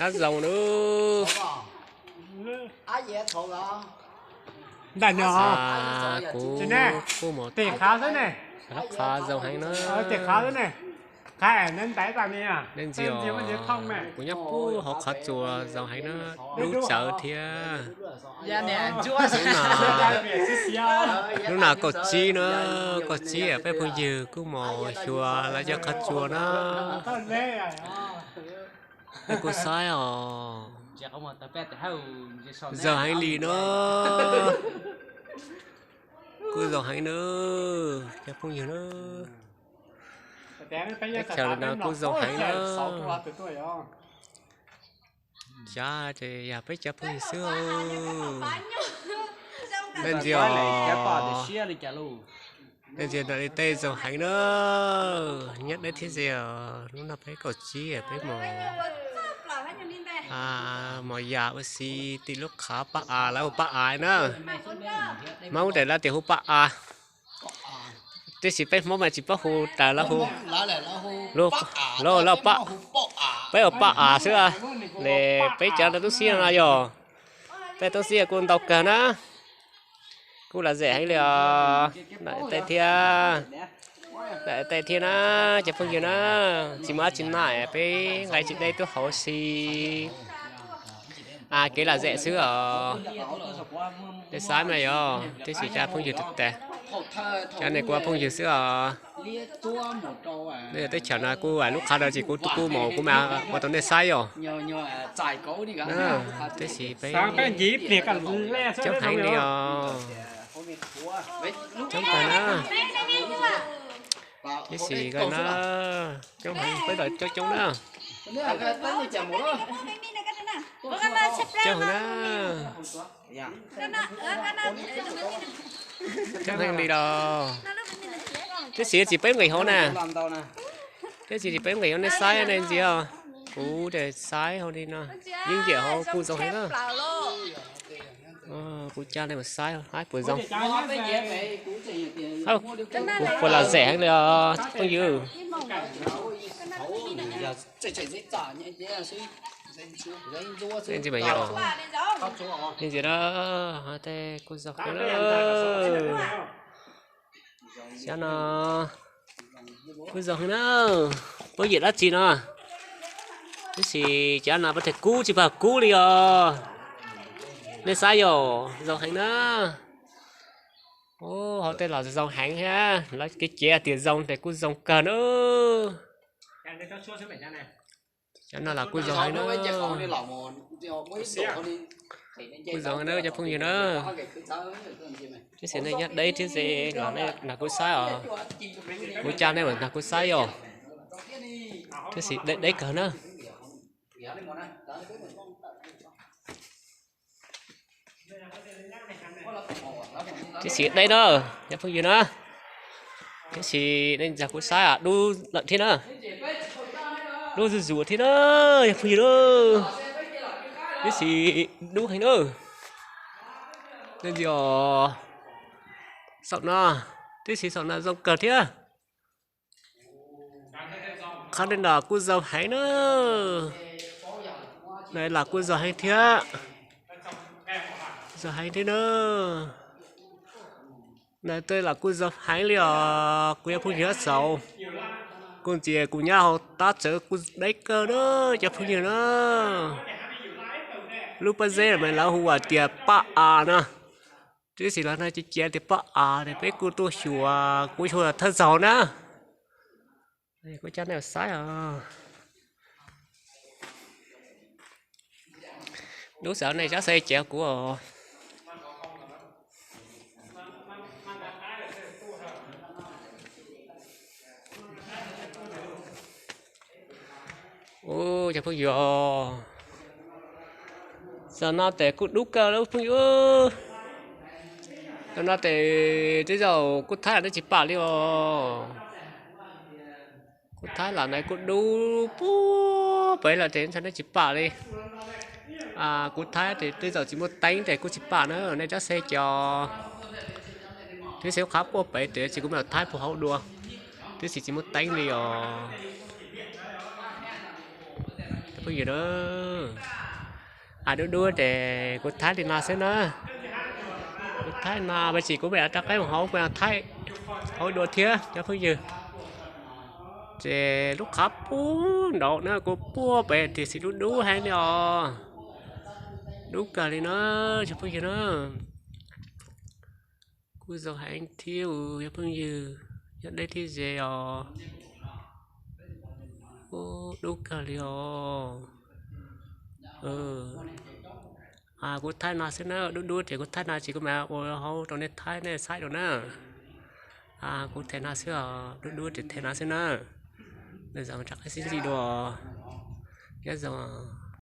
Ab zoo na. Ntag no. Kuv kuj mus tej qhav xwb ne. Qhav zoo heev na. Tej qhav xwb ne. Qhav ntaiv tas ne. Nej ntsia, kuv nyob puag hauv qhov tsua zoo heev na. Dub tsawv thiab. Lub no kaum tsib na, kaum tsib peb phooj ywg kuj mus xyuas lawv cov qhov tsua na. Nej kuj saib os, zoo heev li no. Kuj zoo heev na, cov phooj ywg na. Teb chaws no kuj zoo heev na. Xyov ces yog peb cov phooj ywg xwb. Nej ntsia, nej ntsia ntawm li tej zoo heev na. Nyob deb thiab ze os. Lub no peb kaum tsib peb mus, mus yam ua si tim lub qhav Paj Av, lawv hu Paj Av na. Hmoob ces lawv tias hu Paj Av. Tiam sis peb Hmoob mas tsis paub hu raws lawv hu. Lawv hu Paj, peb hu Paj Av xwb. Ne peb cov ntawm tub xib no yog, peb tub xib kuj ntau kawg na. Kuj lom zem heev li os. Tej thiab, tej thiab na, cov phooj ywg na. Tsis muaj dab tsi na, peb nqaij tsis deb tuaj hauv si kev lom zem xwb os. Peb xav mas yog tiam sis cov phooj ywg tas tas, cov nej kuj phooj ywg xwb os. Nej yog teb chaws no kuj lub qhov no ces kuv kuj mus kuv mam ua tau nej saib os. Tiam sis peb coob heev li os. Coob kawg na. Tiam sis kawg na, coob heev, peb los coob coob na. Coob heev na. Coob heev li los. Tiam sis tsis peb nqis hauv na. Tiam sis tsis peb nqis hauv, nej saib nej ntsia. Kuv ces saib hauv li no, yeej yam hauv kuj zoo heev na. Kuv coj nej mus saib haib puas zoo. Kuv puas lom zem heev li os phooj ywg. Nej ntsia mas yog, nej ntsia na, tej kuj zoo heev na. Cov no kuj zoo heev na, puab yam dab tsi no. Tiam sis cov no puab tias kub tsis pom kub li os. Nej saib yog zoo heev na. Hauv tej los zoo heev thiab, lawv kev cev tias zoo ces kuj zoo kawg na. Cov no los kuj zoo heev na. Kuj zoo na cov phooj ywg na. Tiam sis nej nyob deb thiab ces los nej nrog kuv saib os. Kuv coj nej los nrog kuv saib os. Tiam sis deb deb kawg na. Tiam sis deb na, cov phooj ywg na. Tiam sis nej nrog kuv saib os, dub lawm thiab na. Dub zuj zus thiab na, cov phooj ywg na. Tiam sis dub heev na. Nej ntsia, saum no, tiam sis saum no zoo kawg thiab. Qhov no los kuj zoo heev na. No los kuj zoo heev thiab. Zoo heev thiab na. No tej los kuj zoo heev li os kuv cov phooj ywg txaus. Kuv ntxias kuv nyob hauv tab tsawv kuj deb kawg na cov phooj ywg na. Lub pob zeb no mas lawv hu hais tias Paj Av no. Tiam sis los no ces cia tias Paj Av ces peb kuj tuaj xyuas, kuv xyuas thawj zaug na. Kuv coj nej saib os. Dub xav nej tsob xav cev kuv os. Ua cov phooj ywg, zaum no tes kuj dub kawg lawm phooj ywg. Zaum no tes tej zaum kuv thaij los nej tsis pom li os. Kuv thaij los no kuj dub puag pem lawm tes ntshai nej tsis pom li. Kuv thaij tes tej zaum tsis muaj teeb tes kuj tsis pom na, nej tsob xav cev. Tiam sis qhov puag pem tes tsis kuv mam thaij puag hauv dua, tiam sis tsis muaj teeb li os. Phooj ywg na, a, dub dub ces kuv thaij li no xwb na. Kuv thaij no, tab sis kuv mam rov qab mus hauv, kuv thaij hauv dua thiab cov phooj ywg. Ces lub qhov pub nraud na, kuv puag pem tiam sis dub dub heev li os. Dub kawg li na, cov phooj ywg na. Kuj zoo heev thiab, cov phooj ywg, nyob deb thiab ze os. Dub kawg li os. Kuv thaij no xwb na, dub dub ces kuv thaij no ces kuv mam ua hauv rau nej thaij nej saib dua na. Kuv them no xwb os, dub dub ces them no xwb na. Nws zoo rov qab sib ntsib dua. Nyob zoo.